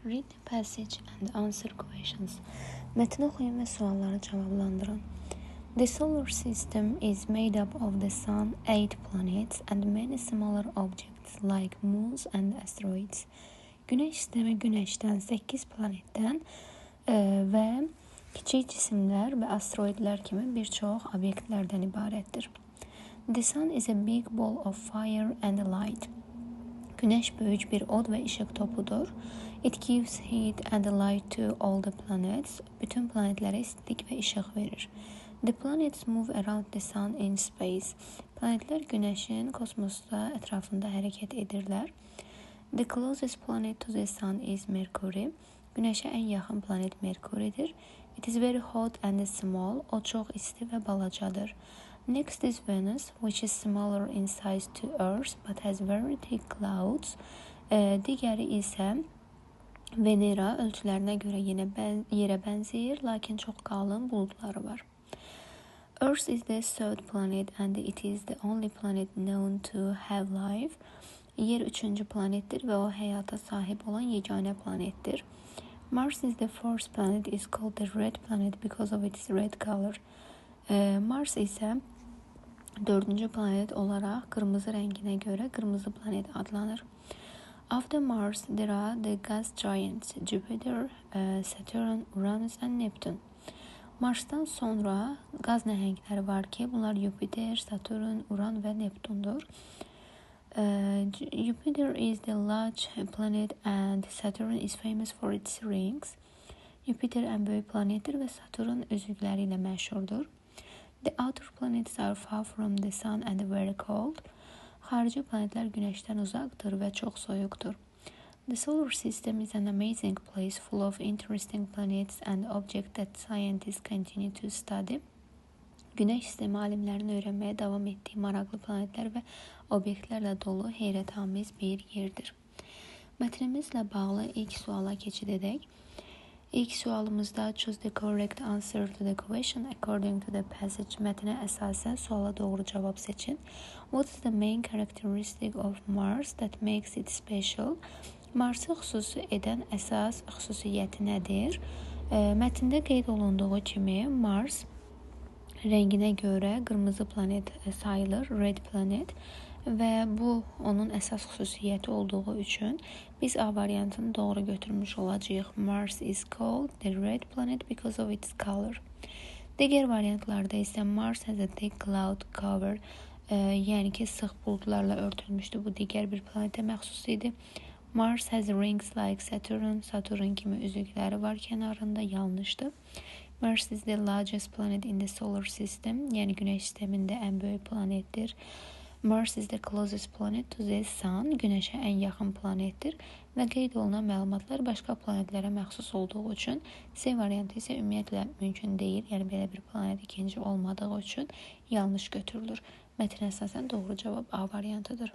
Read the passage and answer questions. Mətni oxuyun və sualları cavablandırın. The solar system is made up of the sun, 8 planets and many smaller objects like moons and asteroids. Günəş sistemi Günəşdən, 8 planetdən və kiçik cisimlər və asteroidlər kimi bir çox obyektlərdən ibarətdir. The sun is a big ball of fire and light. Günəş böyük bir od və işıq topudur. It gives heat and light to all the planets. Bütün planetlərə istilik və işıq verir. The planets move around the sun in space. Planetlər Günəşin kosmosda ətrafında hərəkət edirlər. The closest planet to the sun is Mercury. Günəşə ən yaxın planet Merkuridir. It is very hot and small. O çox isti və balacadır. Next is Venus, which is smaller in size to Earth but has very thick clouds. Digəri isə Venera, ölçülərinə görə yenə yerə bənzəyir, lakin çox qalın buludları var. Earth is the third planet and it is the only planet known to have life. Yer üçüncü planetdir və o həyata sahib olan yeganə planetdir. Mars is the fourth planet, is called the red planet because of its red color. Mars isə dördüncü planet olaraq qırmızı rənginə görə qırmızı planet adlanır. After Mars, there are the gas giants Jupiter, Saturn, Uranus and Neptune. Marsdan sonra qaz nəhəngləri var ki, bunlar Yupiter, Saturn, Uran və Neptundur. Jupiter is the large planet and Saturn is famous for its rings. Yupiter ən böyük planetdir və Saturn üzükləri ilə məşhurdur. The outer planets are far from the sun and very cold. Xarici planetlər Günəşdən uzaqdır və çox soyuqdur. The solar system is an amazing place full of interesting planets and objects that scientists continue to study. Günəş sistemi alimlərin öyrənməyə davam etdiyi maraqlı planetlər və obyektlərlə dolu heyrətamiz bir yerdir. Mətnimizlə bağlı ilk suala keçid edək. İlk sualımızda choose the correct answer to the question according to the passage. Mətnə əsasən suala doğru cavab seçin. What is the main characteristic of Mars that makes it special? Marsı xüsusi edən əsas xüsusiyyəti nədir? Mətndə qeyd olunduğu kimi Mars rənginə görə qırmızı planet sayılır, red planet və bu onun əsas xüsusiyyəti olduğu üçün biz A variantını doğru götürmüş olacağıq. Mars is called the red planet because of its color. Digər variantlarda isə Mars has a thick cloud cover, yəni ki, sıx buludlarla örtülmüşdü. Bu digər bir planetə məxsus idi. Mars has rings like Saturn. Saturn kimi üzükləri var kənarında, yanlışdır. Mars is the largest planet in the solar system. Yəni Günəş sistemində ən böyük planetdir. Mars is the closest planet to the sun. Günəşə ən yaxın planetdir və qeyd olunan məlumatlar başqa planetlərə məxsus olduğu üçün C variantı isə ümumiyyətlə mümkün deyil. Yəni belə bir planet ikinci olmadığı üçün yanlış götürülür. Mətnə əsasən doğru cavab A variantıdır.